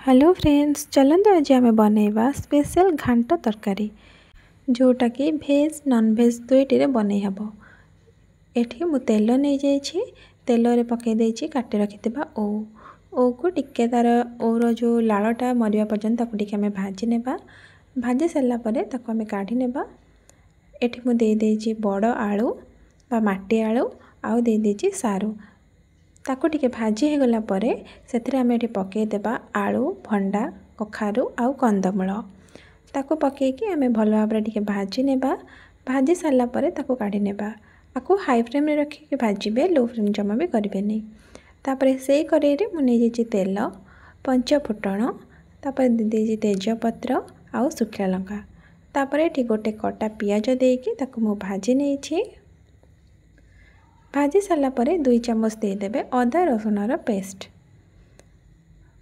Hello friends, ଚାଲନ୍ତୁ ଆଜି ଆମେ ବନେଇବା ସ୍ପେଶାଲ୍ ଘାଣ୍ଟ ତରକାରୀ, ଯେଉଁଟାକି ଭେଜ୍ ନନଭେଜ୍ ଦୁଇଟିରେ ବନେଇ ହେବ। ଏଠି ମୁଁ ତେଲ ନେଇଯାଇଛି। ତେଲରେ ପକାଇ ଦେଇଛି କାଟି ରଖିଥିବା ଓଉ। ଓଉକୁ ଟିକେ ତା'ର ଓଉର ଯେଉଁ ଲାଳଟା ମରିବା ପର୍ଯ୍ୟନ୍ତ ତାକୁ ଟିକେ ଆମେ ଭାଜି ନେବା। ଭାଜି ସାରିଲା ପରେ ତାକୁ ଆମେ କାଢ଼ି ନେବା। ଏଠି ମୁଁ ଦେଇଦେଇଛି ବଡ଼ ଆଳୁ ବା ମାଟି ଆଳୁ ଆଉ ଦେଇଦେଇଛି ସାରୁ। ତାକୁ ଟିକେ ଭାଜି ହେଇଗଲା ପରେ ସେଥିରେ ଆମେ ଏଠି ପକାଇଦେବା ଆଳୁ, ଭଣ୍ଡା, କଖାରୁ ଆଉ କନ୍ଦମୂଳ। ତାକୁ ପକାଇକି ଆମେ ଭଲ ଭାବରେ ଟିକେ ଭାଜି ନେବା। ଭାଜି ସାରିଲା ପରେ ତାକୁ କାଢ଼ି ନେବା। ଆକୁ ହାଇ ଫ୍ଲେମ୍ରେ ରଖିକି ଭାଜିବେ, ଲୋ ଫ୍ଲେମ୍ ଜମା ବି କରିବେନି। ତାପରେ ସେଇ କଡ଼େଇରେ ମୁଁ ନେଇଯାଇଛି ତେଲ, ପଞ୍ଚ ଫୁଟଣ, ତାପରେ ଦେଇଦେଇଛି ତେଜପତ୍ର ଆଉ ଶୁଖିଲା ଲଙ୍କା। ତାପରେ ଏଠି ଗୋଟେ କଟା ପିଆଜ ଦେଇକି ତାକୁ ମୁଁ ଭାଜି ନେଇଛି। ଭାଜି ସାରିଲା ପରେ 2 ଚାମଚ ଦେଇଦେବେ ଅଦା ରସୁଣର ପେଷ୍ଟ।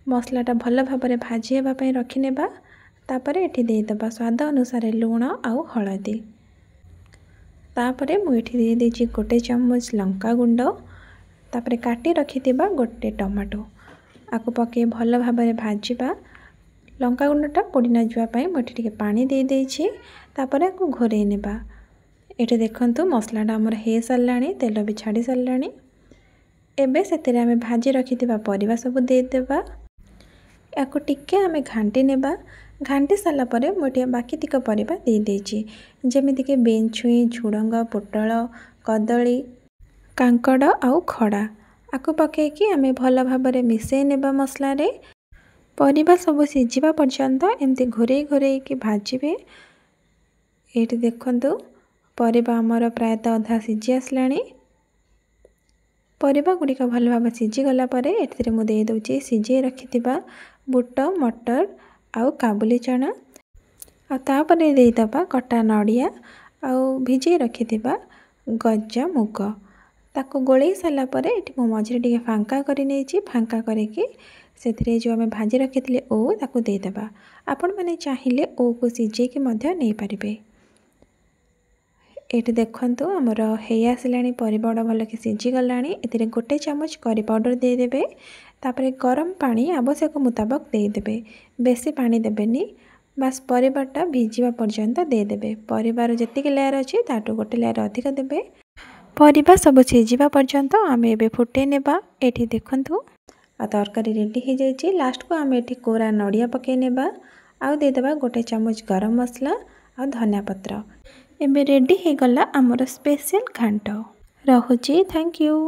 ମସଲାଟା ଭଲ ଭାବରେ ଭାଜି ହେବା ପାଇଁ ରଖିନେବା। ତାପରେ ଏଠି ଦେଇଦେବା ସ୍ୱାଦ ଅନୁସାରେ ଲୁଣ ଆଉ ହଳଦୀ। ତାପରେ ମୁଁ ଏଠି ଦେଇଦେଇଛି 1 ଚାମଚ ଲଙ୍କା ଗୁଣ୍ଡ। ତାପରେ କାଟି ରଖିଥିବା ଗୋଟେ ଟମାଟୋ ଆକୁ ପକାଇ ଭଲ ଭାବରେ ଭାଜିବା। ଲଙ୍କା ଗୁଣ୍ଡଟା ପୋଡ଼ି ନ ଯିବା ପାଇଁ ମୁଁ ଏଠି ଟିକେ ପାଣି ଦେଇଦେଇଛି। ତାପରେ ଆକୁ ଘୋଡ଼େଇ ନେବା। ଏଠି ଦେଖନ୍ତୁ ମସଲାଟା ଆମର ହେଇସାରିଲାଣି, ତେଲ ବି ଛାଡ଼ି ସାରିଲାଣି। ଏବେ ସେଥିରେ ଆମେ ଭାଜି ରଖିଥିବା ପରିବା ସବୁ ଦେଇଦେବା। ୟାକୁ ଟିକେ ଆମେ ଘାଣ୍ଟି ନେବା। ଘାଣ୍ଟି ସାରିଲା ପରେ ମୁଁ ଏଠି ବାକିତିକ ପରିବା ଦେଇଦେଇଛି, ଯେମିତିକି ବିନ୍ ଛୁଇଁ, ଝୁଡ଼ଙ୍ଗ, ପୋଟଳ, କଦଳୀ, କାଙ୍କଡ଼ ଆଉ ଖଡ଼ା। ଆକୁ ପକାଇକି ଆମେ ଭଲ ଭାବରେ ମିଶାଇ ନେବା ମସଲାରେ। ପରିବା ସବୁ ସିଝିବା ପର୍ଯ୍ୟନ୍ତ ଏମିତି ଘୋରେଇ ଘୋରେଇକି ଭାଜିବେ। ଏଇଠି ଦେଖନ୍ତୁ ପରିବା ଆମର ପ୍ରାୟତଃ ଅଧା ସିଝି ଆସିଲାଣି। ପରିବା ଗୁଡ଼ିକ ଭଲ ଭାବେ ସିଝିଗଲା ପରେ ଏଥିରେ ମୁଁ ଦେଇଦେଉଛି ସିଝେଇ ରଖିଥିବା ବୁଟ, ମଟର ଆଉ କାବୁଲି ଚଣା। ଆଉ ତାପରେ ଦେଇଦେବା କଟା ନଡ଼ିଆ ଆଉ ଭିଜେଇ ରଖିଥିବା ଗଜା ମୁଗ। ତାକୁ ଗୋଳେଇ ସାରିଲା ପରେ ଏଠି ମୁଁ ମଝିରେ ଟିକେ ଫାଙ୍କା କରି ନେଇଛି। ଫାଙ୍କା କରିକି ସେଥିରେ ଯେଉଁ ଆମେ ଭାଜି ରଖିଥିଲେ ଓଉ ତାକୁ ଦେଇଦେବା। ଆପଣମାନେ ଚାହିଁଲେ ଓଉକୁ ସିଝେଇକି ମଧ୍ୟ ନେଇପାରିବେ। ଏଇଠି ଦେଖନ୍ତୁ ଆମର ହେଇ ଆସିଲାଣି, ପରିବା ଗୁଡ଼ା ଭଲକି ସିଝିଗଲାଣି। ଏଥିରେ 1 ଚାମଚ କରି ପାଉଡ଼ର ଦେଇଦେବେ। ତାପରେ ଗରମ ପାଣି ଆବଶ୍ୟକ ମୁତାବକ ଦେଇଦେବେ, ବେଶୀ ପାଣି ଦେବେନି। ବାସ୍ ପରିବାଟା ଭିଜିବା ପର୍ଯ୍ୟନ୍ତ ଦେଇଦେବେ। ପରିବାର ଯେତିକି ଲେୟାର ଅଛି ତାଠୁ ଗୋଟେ ଲେୟାର ଅଧିକ ଦେବେ। ପରିବା ସବୁ ସିଝିବା ପର୍ଯ୍ୟନ୍ତ ଆମେ ଏବେ ଫୁଟେଇ ନେବା। ଏଠି ଦେଖନ୍ତୁ ଆଉ ତରକାରୀ ରେଡ଼ି ହେଇଯାଇଛି। ଲାଷ୍ଟକୁ ଆମେ ଏଠି କୋରା ନଡ଼ିଆ ପକାଇ ନେବା ଆଉ ଦେଇଦେବା 1 ଚାମଚ ଗରମ ମସଲା ଆଉ ଧନିଆ ପତ୍ର। ଏବେ ରେଡ଼ି ହେଇଗଲା ଆମର ସ୍ପେଶାଲ୍ ଘାଣ୍ଟ। ରହୁଛି, thank you.